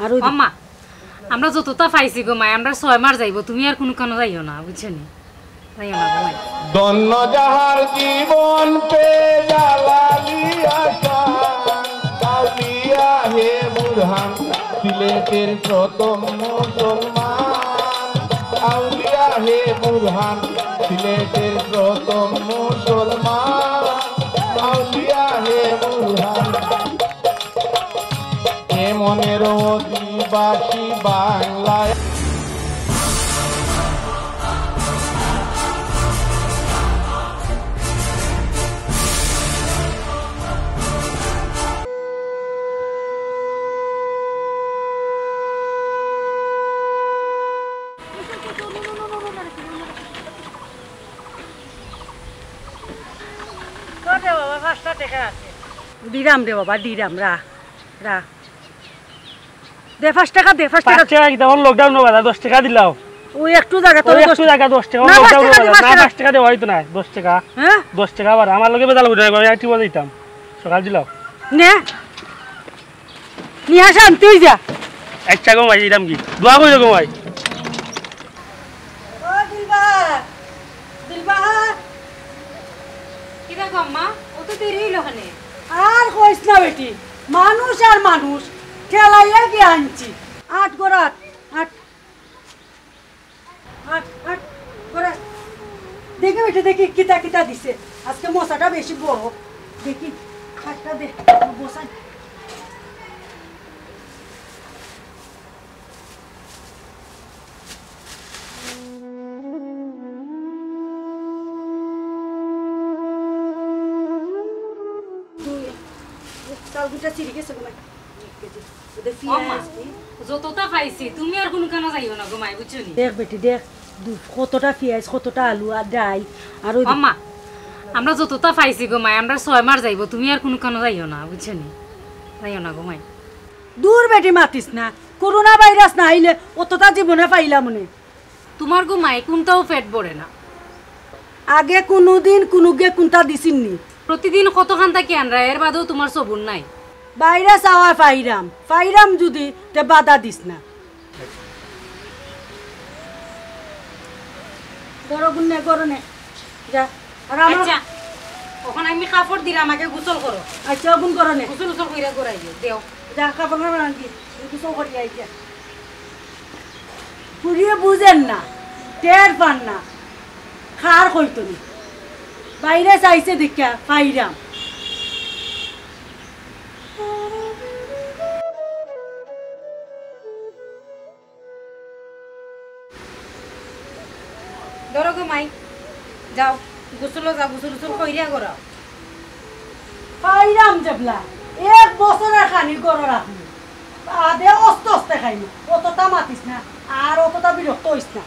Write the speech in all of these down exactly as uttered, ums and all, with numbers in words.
আর ওই আম্মা, আমরা যততা পাইছি গো মাই, আমরা ছয় মাস যাইবো, তুমি আর কুনুখানো যাইও না, বুঝছো নি? যাইও না গো মাই। ধন্য যাহার জীবন পে জালালি আসান, আউলিয়া হে বুরহান, সিলেটের প্রথম মুসলমান। আউলিয়া হে বুরহান, সিলেটের প্রথম মুসলমান। আউলিয়া হে বুরহান। এ মনের অধিবাসী বাংলায়। দিরাম রে বাবা, দিরাম, রাখ, রাখ। দে পাঁচ টেকা, দে পাঁচ টেকা। পাঁচ টেকা কিতা, অখন lockdown বাজার, দশ টেকা দিলাও। ওই একটু জাগা, তোর ওই একটু দশ জাগা দশ টেকা, না, অখন পাঁচ lockdown টেকা দে, বাজার, পাঁচ না, টেকা। পাঁচ টেকা দেওয়া অইতো না, দশ টেকা। হ্যাঁ? দশ টেকা আবার, আমার লগে বেজাল করি না, আমি টিপা দিতাম। সকাল দিলাও। নে। নিয়া শান্তি অই যা। আচ্ছা গো মাই, দিরাম কি? দোয়া করি গো মাই। ও দিলবার, দিলবার। কিতা গো আম্মা? অত দেরি অইলো কেনে? আর কইস না বেটি, মানুষ আর মানুষ, ঠেলাইয়া গিয়া আনছি। আট গড়াত, আট। আট, আট, গড়াত। দেখি বেটি, দেখি কিতা কিতা দিছে। আজকে মশাটা বেশি বড়। দেখি, আটটা দে, বসাই। চাউলগুটা ছিঁড়ি গেছে গো মাই। এক কেজি। ওদের ও মা, পিঁয়াজ কি? যতটা পাইছি, তুমি আর কুনুখানো যাইও না গো মাই, বুঝছো নি? দেখ বেটি, দেখ, দু-, কতটা পিঁয়াজ, কতটা আলু আর ডাইল, আর ওই আম্মা, আমরা যতটা পাইছি গো মাই, আমরা ছয় মাস যাইবো, তুমি আর কুনুখানো যাইও না, বুঝছো নি? যাইও না গো মাই। দূর বেটি, মাতিস না, করোনা ভাইরাস না আইলে অতটা জীবনে পাইলাম নে। তুমার গো মাই কুনটাও পেট ভরে না। আগে কুনুদিন কুনুগে কুনটা দিছিননি? প্রতিদিন কতখান থাকি আনরা, এর বাদেও তুমার সবুর নাই। বাইরে চাওয়া পাইরাম, পাইরাম যুদি তে বাধা দিস না। গরো গুন নে, গরো নে। যা। আর আমার আচ্ছা, অখন আমি কাপড় দিরাম, আগে গোসল করো। আচ্ছা, অগুন গরো নে। গোসল গোসল কইরা গড়াই দিও, দেও। যা, কাপড় না আনবি। গোসল করি আই যা। ফুরিয়ে বুঝেন না, টের পান না, খার কইতো নি। বাইরে চাইছে দেখিয়া পাইরাম। ধরো গো মাই, যাও, গোসলো যাও, গোসল গোসল কইরা গড়াও। পাইরাম যেবলা, এক বছরের খানি গরো রাখমু। আদে অস্তে অস্তে খাইমু। অতটা মাতিস না, আর অতটা বিরক্ত অইস না।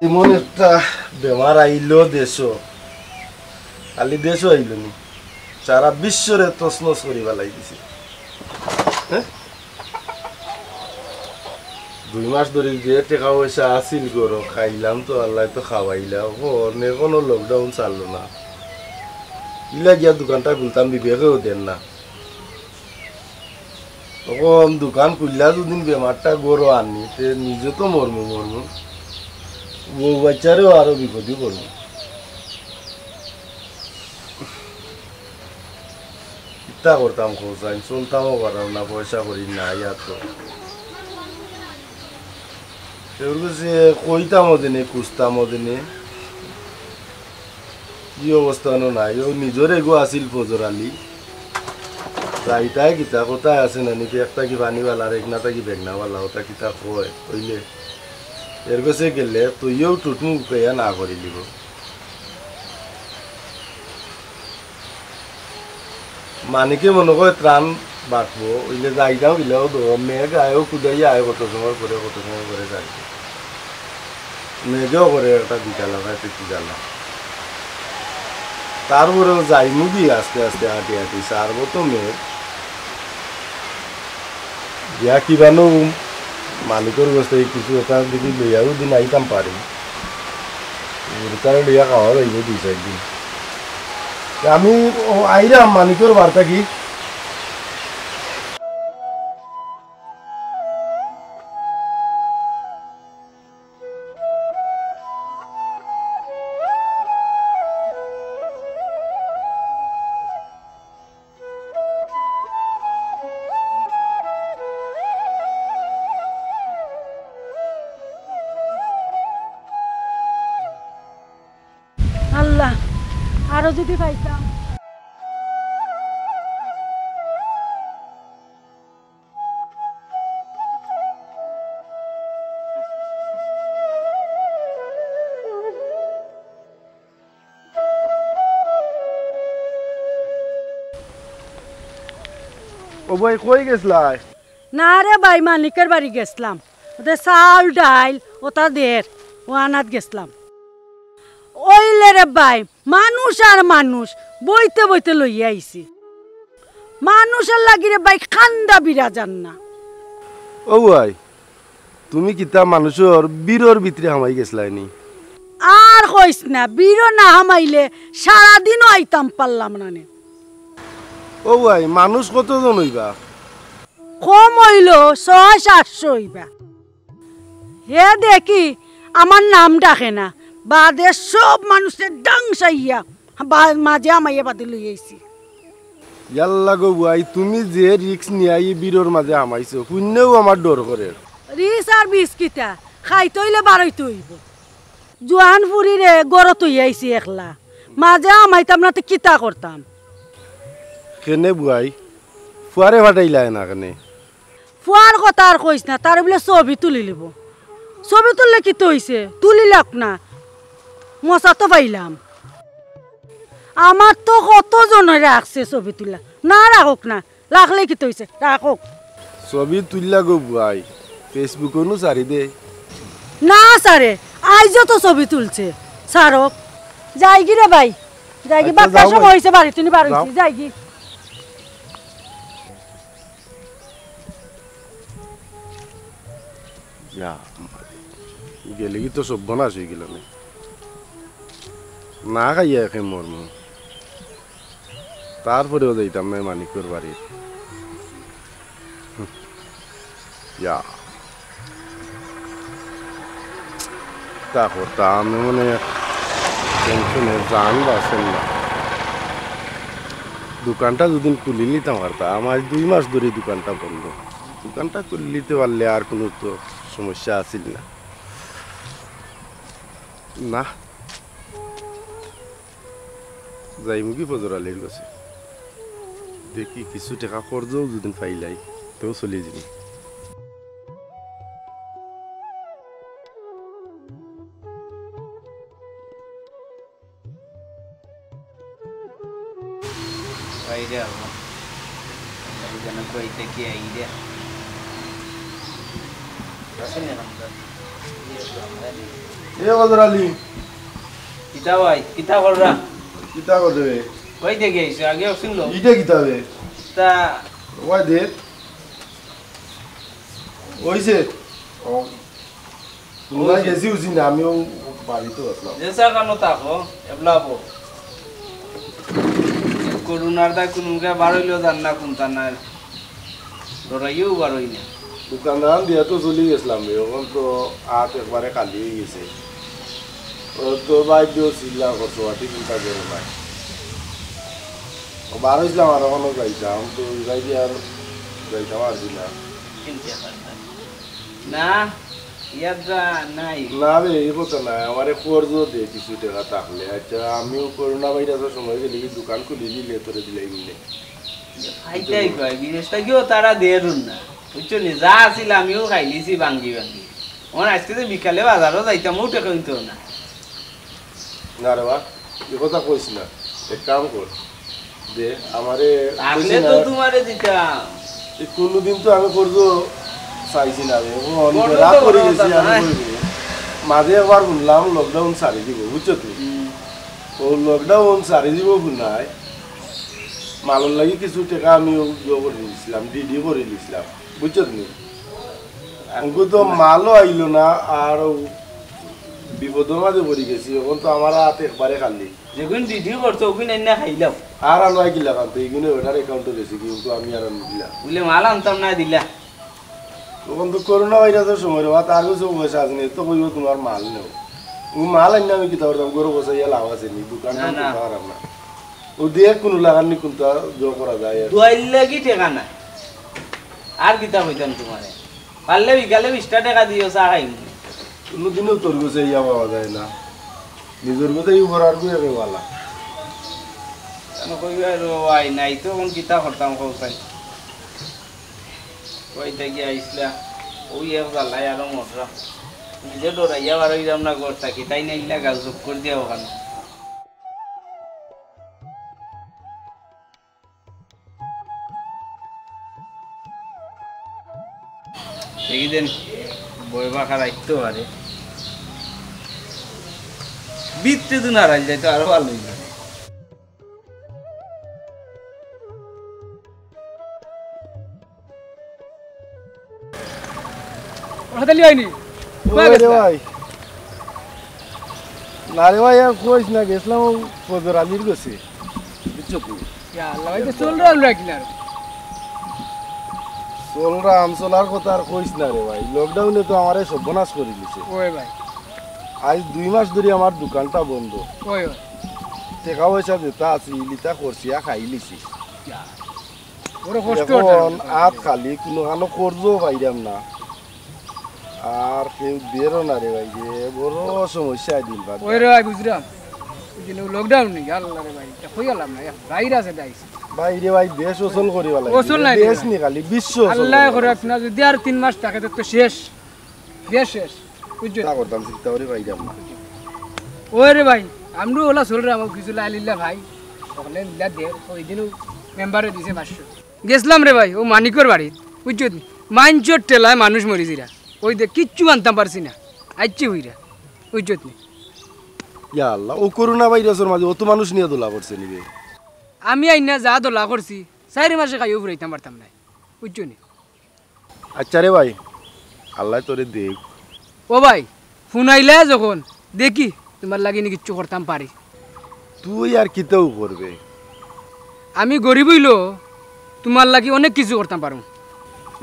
এমন একটা বেমার আইলো দেশো, খালি দেশো আইলো নি, সারা বিশ্বরে তছনছ করি ফালাই দিছে। হ্যাঁ? দুই মাস ধরি যে টেকা পয়সা আছিল গরো, খাইলাম তো, আল্লায় তো খাওয়াইলা। অখন এখনো lockdown ছাড়লো না। ইলা গিয়া দোকানটা খুলতাম, বিবেকেও দেন না। অখন দোকান খুললা যুদি বেমারটা গরো আনি, তে নিজে তো মরমু মরমু, বউ বাচ্চারেও আরো বিপদি করমু। কিতা করতাম কও চাইন, চলতামও পারাম না, পয়সা করি নাই আর তো। কেউর গেছে কইতামও দেনে, খুঁজতামও দেনে। কি অবস্থা অনো নাই, ও নিজর এগু আছিল ফজর আলী। যাইতায় কিতা, কথায় আছে না নি, এক থাকি পানিওয়ালা আর এক না থাকি বেগনাওয়ালা, ওটা কিতা কয়, কইলে। এর গেছে গেলে তুইও টুটমুখ উকাইয়া না করি দিব। মানিকে মনো কয় ত্রাণ বাটবো, অইলে যাইতাম ইলাও তো, মেঘ আয়ও কুদাইয়া আয়, কত সময় করে, কত সময় করে যায়। মেঘেও করে একটা বিকালা, ভাই, তুই কি জ্বালা। তারপরেও যাইমু দি আস্তে আস্তে আটি আটি, সারবো তো মেঘ। দিয়া কি বানো মানিকর গেছ থাকি কিছু একটা যদি লইয়াও দিন আইতাম পারি, তারে লইয়া খাওয়া যাইব দুই চাইর দিন। আমি আইরাম মানিকর বাড়ি থাকি। আল্লাহ, আরো যদি পাইতাম। ও ভাই, কই গেছলায়? না রে ভাই, মানিকর বাড়ি গেছলাম। ওদের চাউল ডাইল ওটা দের, ও আনাত গেছলাম। ওইলে রে ভাই, মানুষ আর মানুষ, বইতে বইতে লইয়া আইছি। মানুষর লাগি রে ভাই, কান্দা বিরা যার না। ও ভাই, তুমি কিতা মানুষর ভিড়র ভিতরে হামাই গেছলায় নি? আর কইস না, ভিড়ো না হামাইলে সারাদিনও আইতাম পারলাম না নে। ও ভাই, মানুষ কতজন অইবা? কম অইলো ছয় সাতশো অইবা। হে দেখি আমার নাম ডাকে না, বাদে সব মানুষরে ডাংসাইয়া বা-, মাঝে হামাইয়া বাদে লই আইছি। ইয়াল্লা গো বুয়াই, তুমি যে রিস্ক নিয়া ই ভিড়র মাঝে হামাইছো, হুনলেউ আমার ডর করের। রিস্ক আর বিস্কিটা খাইতে অইলে বারইতে অইবো। জোয়ান ফুরিরে ঘরো থইয়া আইছি একলা, মাঝে হামাইতাম না তে কিতা করতাম? কেনে বুয়াই, ফুয়ারে ফাটাইলায় না কেনে? ফুয়ার কথা আর কইস না, তারে বুলে ছবি তুলিলিবো। ছবি তুললে কিতা অইছে? তুলিলাউক না, মজা তো পাইলাম। আমার তো কত জনে রাখছে ছবি তুলা, না রাখউক না, রাখলে কিতা অইছে? রাখউক। ছবি তুললা গো বুয়াই, Facebook-ও নু ছাড়ি দে। না ছাড়ে, আইজও তো ছবি তুলছে, ছাড়উক। যাইগি রে ভাই, যাইগি, আচ্ছা, বাক্কা যাও সময় ভাই। অইছে, বাড়ি তুনি বার যাও। অইছি, যাইগি। ইয়া, গেলেগি তো সর্বনাশ অইগেলো নে। না খাইয়া একে মরমু। তারপরেও যাইতাম নায় মানিকর বাড়িত। হুম, ইয়া। তা করতাম, মানে, টেনশনে জান বাঁচের না। দোকানটা যুদি খুলিলিতাম পারতাম, আইজ দুই মাস ধরি দোকানটা বন্ধ। দোকানটা খুলিলিতে পারলে আর কুনু তো সমস্যা আছিল না। না, যাইমুগি ফজর আলীর গেছে। দেখি কিছু টেকা কর্জও যুদি পাইলাই, তেউ চলি যিমু। বাইরে আবো। বাইরে না কই থাকি আইরে। আসেন না আমরা। এ বদর আলী। কিতা ভাই, কিতা কররা? কিতা কররে? কই থাকি আইছো? আগে অকছিল। ইটা কিতা বে? তা ওই দে। অইছে? ও। তুমরা গেছি উছি না, আমিও বাড়িত আছলাম। যে জাগানো থাকো, এবলা বো। করোনার দায় কুনু মুখে বারইলেও যার না কুনতা না। ডরাইয়াও বারই না। দোকান দিয়া তো চলি গেছলাম রে, অখন তো আত একবারে খালি অইগেছে। ও তো ভাই দিও চিল্লা করছো, আটি চিন্তা করো না। ও বারইছলাম আর অখনো যাইতাম, তো যাই দিয়া আর যাইতাম আর দিলা। চিন্তা করো না। না, ইয়াদ যা নাই। না রে, ই কথা নায়, আমারে কর্জ দে কিছু টেকা থাকলে। আইচ্ছা, আমিও করোনা ভাইরাসর সময় গেলে কি দোকান খুলিলিলে তোরে দিলাইমুনে। খাইতাই কয়, বিদেশ থাকিও তারা দেরুন না। বুঝছো নি? যা আছিল আমিও খাইলিছি ভাঙ্গি ভাঙ্গি। অখন আইজকে যে বিকালে বাজারো যাইতাম, অউ টেকা অইতো না। না রে বা, ই কথা কইস না। এক কাম কর, দে, আমারে থাকলে কইস তো না। তুমারে দিতাম। এ কুনুদিন তো আমি কর্জ চাইছি না রে। অখন কর্জ বেড়া তো করি করা গেছি কথা আমি নায়। কইবো। মাঝে একবার হুনলাম lockdown ছাড়ি দিবো, বুঝছো নি? হুম। অউ lockdown ছাড়ি দিবো হুনায়। মালর লাগি কিছু টেকা আমি অউ ইয়ে করি দিছলাম, ডি ডি করি দিছলাম, বুঝছো নি? অগু তো মালও আইলো না, আর বিপদর মাঝে পড়ি গেছি। অখন তো আমার আত একবারে খালি। যেগুন ভিডিও করছো, ওগুন আইনা খাইলাম। আর আনবায় কিলা খান তো, এইগুনে বেটার অ্যাকাউন্টে গেছে, কিন্তু আমি আর আনবো কিলা। বুলে মাল আনতাম না দিলা। অখন তো করোনা ভাইরাসর সময় রে বা, তার কাছে পয়সা আছে নি, তো কইবো তুমার মাল নেও। ও মাল আইনা আমি কিতা করতাম, ঘরো বসাইয়া লাভ আছে নি, দোকানটা না, না। খুলতে পারতাম না। ও দিয়ে কুনু লাগান নি, কুনটা জো করা যায় আর। দুয়াইর লাগি টেকা নাই। আর কিতা কইতাম তুমারে? পারলে বিকালে বিশটা টেকা দিও, চা খাইমু। কুনুদিনও তোর গেছে ইয়া পাওয়া যায় না। নিজর গেছে ইউ করার গু একেবালা। কেন কইবা রে ভাই, নাই তো অখন কিতা করতাম কও চাই। কই থাকি আইছলা? ওই এক জ্বালায় আরো মররা। নিজে ডরাইয়া বারইলাম না ঘর থাকি, তাই না ইলা গাল চুপ করি দিয়া অখানো। দেখি দেন, বই বাঁকা রাখতে পারে। বিত্তে তো নারাইল যায় তো আরো ভালো হইল। হঠাৎ আলি হয়নি? ওই রে ভাই। না রে ভাই, আর কইস না, গেছিলাম ও ফজর আলীর গেছে। বুঝছো কি? ইয়া আল্লাহ, ভাই, তো চলরাম না কিনার। চলরাম, চলার কথা আর কইস না রে ভাই। লকডাউনে তো আমারে সর্বনাশ করি দিছে। ওই ভাই। আজ দুই মাস ধরি আমার দোকানটা বন্ধ। ওই, ওই। টেকা পয়সা যেটা আছে, ইলিতা খরচিয়া খাই লিছি। ইয়া। বড় কষ্ট অখন অইছে। আত খালি, কুনুখানো খরচও পাইরাম না। আর কেউ দেরও না রে ভাই, যে বড় সমস্যা দিন বাদ। ওই রে ভাই, বুঝরাম। ওই যে লকডাউন নি, আল্লাহ রে ভাই, ইটা কই গেলাম না, এক ভাইরাস এটা আইছে। ভাই রে ভাই, দেশ অচল করি বালাই। অচল নাই রে দেশ ভাই। নি খালি, বিশ্ব অচল আল্লাহ করি করে বালাই। না, যদি আর তিন মাস থাকে তো, তো শেষ। দেশ শেষ। বুঝছো? তা করতাম, চিন্তা করি পাইতাম না। ওই রে ভাই, আমরাও ওলা চলরাম, কিছু লালিল্লা ভাই, ওখানে মিলা দে, ওই দিনও মেম্বারে দিছে পাঁচশো। গেছিলাম রে ভাই, ও মানিকর বাড়িত, বুঝছো নি? মাইনষর ঠেলায় মানুষ মরি যিরা, ওই দেখ কিচ্ছু আনতাম পারছি না, আইচ্ছি হইরা, বুঝছো নি? ইয়া আল্লাহ, ও করোনা ভাইরাসর মাঝে অত মানুষ নিয়া দলা করছে নি রে? আমি আইনা যা দলা করছি, চাইর মাসে খাইও ফুরাইতাম পারতাম না, বুঝছো নি? আচ্ছা রে ভাই, আল্লায় তোরে দেউক। ও ভাই, হুনাইলা যখন, দেখি তুমার লাগি নি কিচ্ছু করতাম পারি। তুই আর কিতাও করবে? আমি গরিব অইলেও তুমার লাগি অনেক কিছু করতাম পারমু।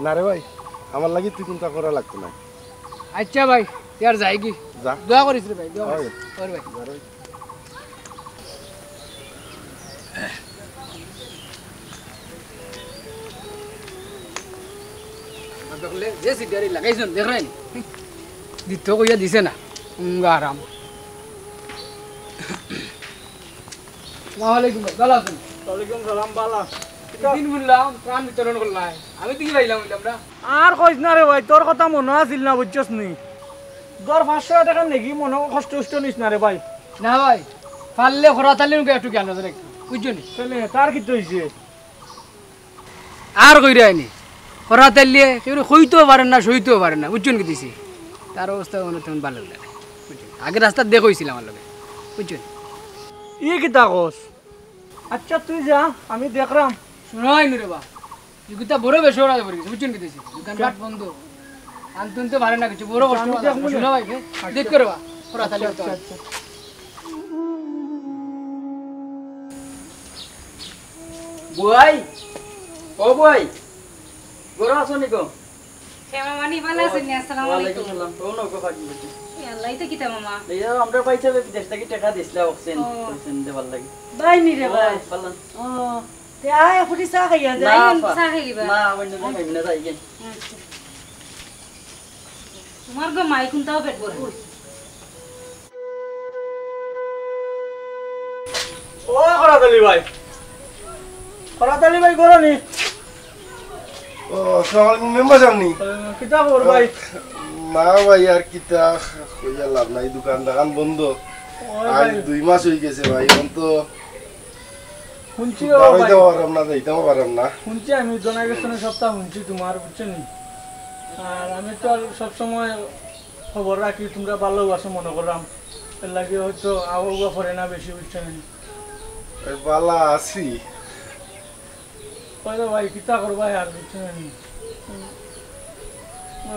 না রে ভাই, আমার লাগি তুই কুন্তা করা লাগতো না। আচ্ছা ভাই, তে আর যাইগি। যা। দোয়া করিস রে ভাই, দোয়া করিস। ওরে ভাই। দেখলে যে সিটারি লাগাইছইন, দেখরায়নি? দিত কইয়া দিছে না। উম, আরাম। আসসালামু আলাইকুম ভাই, ভালা আছইন? ওয়ালাইকুম সালাম, ভালা। দিন বুললাম, ত্রাণ বিতরণ করলায়। আমি তো কি পাইলাম, বুললাম না। আর কইস না রে ভাই, তোর কথা মনো আছিল না, বুঝছস নি? ধর পাঁচশো টেকা নেকি, মনো কষ্ট উষ্ট নিস না রে ভাই। না ভাই, পারলে খরাত আলীর মুখে একটু খেয়াল নজর রাখবি, বুঝছো নি? তাইলে তার কিতা অইছে? আর কইরায়নি, খরাত আলীয়ে কেউরে কইতেও পারের না, সইতেও পারের না, বুঝছো নি কিতা অইছে? তার অবস্থা মানে তেমন ভালা অইলো না, বুঝছো নি? আগে রাস্তাত দেখা অইছিল আমার লগে, বুঝছো নি? ই কিতা কস? আচ্ছা, তুই যা, আমি দেখরাম। হুনো, আইনু রে বা, ইগুতা বড় বেশি ওরা পড়ি গেছে, বুঝছো নি কিতা অইছে? দোকানপাট বন্ধ, আনতে উনতে পারে না কিচ্ছু, বড় কষ্ট। আমি দেখমু নে। হুনো ভাই, বে, আচ্ছা। দেখ করে বা, খরাত আলী আচ্ছা, আচ্ছা। বুয়াই, ও বুয়াই, ঘরো আছো নি গো? হে মামা নি, ভালা আছইন নি? আসসালামু আলাইকুম। ওয়ালাইকুম সালাম। ও নৌকা ফাঁকি গেছে। এ আল্লাহ, ইতা কিতা মামা? এই যে আমরা পাইছি যে বিদেশ থাকি টেকা দিছলা, অক্সিজেন, ও। অক্সিজেন দেবার লাগি। ভাই নি রে ভাই? ও, ভালা। ও, তে আয়, ফুটি চা খাইয়া যাই। না, আইন, আপা। চা খাইলিবা। না, আমি না খাইমু না, যাই গিয়া। আচ্ছা। তুমার গো মাই কুন্তাও পেট ভরে। ও, খরাত আলী ভাই। খরাত আলী ভাই, ঘরো নি? ও, আসসালামু আলাইকুম, মেম্বার সাব নি? আহ, কিতা খবর ভাই? না ভাই, আর কিতা কইয়া লাভ নাই, দোকান দাকান বন্ধ। ওই আজ ভাই। দুই মাস অই গেছে ভাই, অখন তো হুনছি ও ভাই। বারইতাম পাররাম না, যাইতাম পাররাম না। হুনছি আমি, জানা গেছে না, সবতা হুনছি তুমার, বুঝছো নি? আর আমি তো আর সব সময় খবর রাখি, তুমরা ভালা আছো মনো কররাম, এর লাগি হয়তো আওয়া পড়ে না বেশি, বুঝছো নি? এই ভালা আছি। কইলে ভাই, কিতা করবায় আর, বুঝছো নি?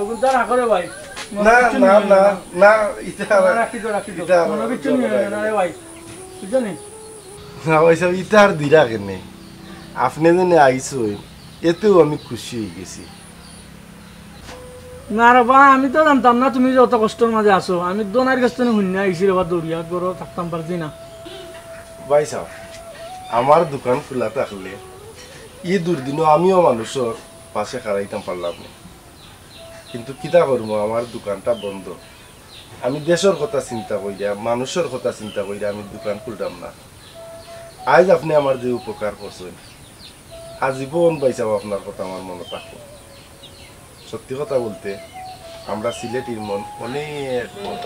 ওগুন তো রাখো রে ভাই। মনে না কিচ্ছু না নিও না না। না, ইতা আর না, রাখি দো, রাখি দো। ইতা আর মনে কিচ্ছু জমা নিও রাখি না দো। রে ভাই, বুঝছো নি? না ভাই সাহেব, ইতা আর দিরা কেনে? আপনে যেনে আইছইন, এতেউ আমি খুশি অইগেছি। না রে বা, আমি তো জানতাম না তুমি যে অত কষ্টর মাঝে আছো। আমি দোনার গেছ থনে হুনিয়া আইছি রে বা, দৌড়িয়া ঘরো থাকতাম পারছি না। ভাই সাহেব, আমার দোকান খুলা থাকলে ই দুর্দিনো আমিও মানুষর পাশে খাড়াইতাম পারলাম না। কিন্তু কিতা করমু, আমার দোকানটা বন্ধ। আমি দেশর কথা চিন্তা কইরা, মানুষর কথা চিন্তা কইরা আমি দোকান খুলরাম না। আইজ আপনে আমার যে উপকার করছইন, আজীবন ভাই সাহেব আপনার কথা আমার মনো থাকবো। সত্যি কথা বলতে, আমরা সিলেটির মন অনেক বড়।